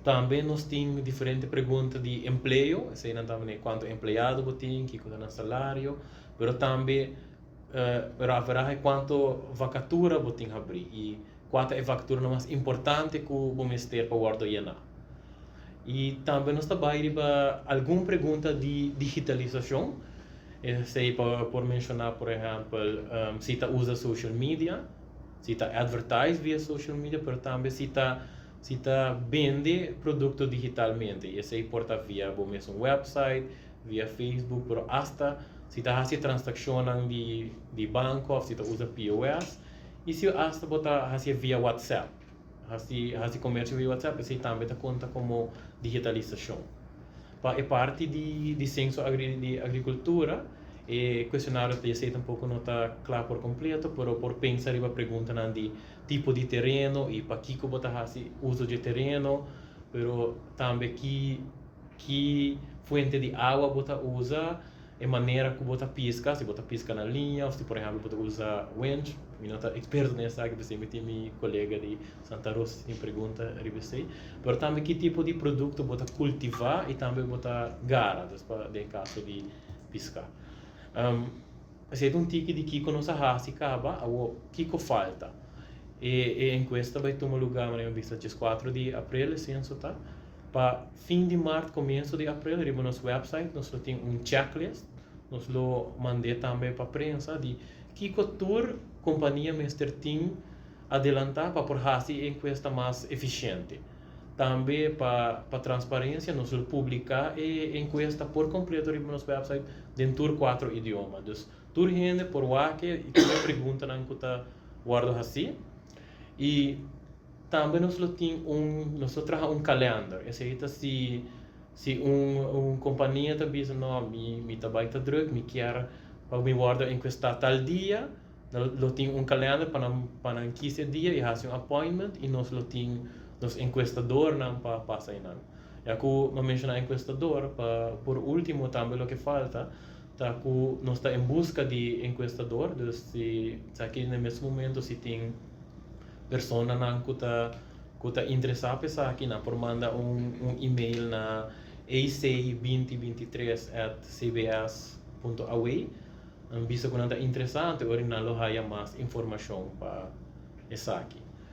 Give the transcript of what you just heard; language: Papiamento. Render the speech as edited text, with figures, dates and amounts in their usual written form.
Tambe nos tin diferente pregunta di empleo, eseinan tambe kuantu empleado bo tin, kiko ta nan salario, pero tambe pero average kuantu vakatura bo tin habrí i kua ta e vakatura mas importante ku bo mester pa wòrdu yená. I tambe nos ta bai riba algun pregunta di digitalisashon, esei pa por menshoná por ehèmpel si ta usa social media, si ta advertise via social media, pero tambe si ta bende produkto digitalmente. I esei por ta via bo mesun website, via Facebook, pero asta si ta hasi transakshonnan di banko òf si ta usa POS, i si asta bo ta hasi via WhatsApp, hasi komersio via WhatsApp, esei tambe ta konta komo digitalisashon. Pa e parti di senso di agrikultura, e kuestionario esei tampoko no ta kla por kompleto, pero por pensa riba preguntanan di tipo di tereno i pa kiko bo ta hasi uso di tereno, pero tambe ki fuente di awa bo ta usa, e manera ku bo ta piska, si bo ta piska na liña òf si por ehèmpel bo ta usa winch. Mi no ta eksperto den esaki, p'esei mi tin mi kolega di Santa Rosa si tin pregunta riba esei. Pero tambe ki tipo di produkto bo ta kultivá i tambe bo ta gara, dus pa den kaso di piska. Esei ta un tiki di kiko nos a hasi kaba, awor kiko falta. E enkuesta bai tuma lugá, manera mi bisa, 14 di aprel e senso ta. Pa fin di mart, komienso di aprel, riba nos website nos lo tin un checklist, nos lo mand'é tambe pa prensa di kiko tur kompania mester tin adelantá pa por hasi e enkuesta mas efisiente. Tambe pa transparensia nos lo publiká e enkuesta por kompleto riba nos website den tur kuatro idioma. Dus tur hende por wak i tur e preguntanan ku ta wòrdu hasí. I tambe nos lo traha un kalender. Esei ta si un kompania ta bisa: "No, mi ta bai ta drùk, mi kier pa mi wòrdu enkuestá tal dia", lo tin un kalender pa nan kies e dia i hasi un appointment i nos lo tin nos enkuestadornan pa pasa einan. Ya ku mi a menshoná enkuestador, pa por último tambe loke falta ta ku nos ta en buska di enkuestador, dus si aki na mes momento si tin personanan ku ta interesá pa esaki, nan por manda un email na ec2023@cbs.aw, bisa ku nan ta interesante, ora nan lo haya mas informashon pa esaki.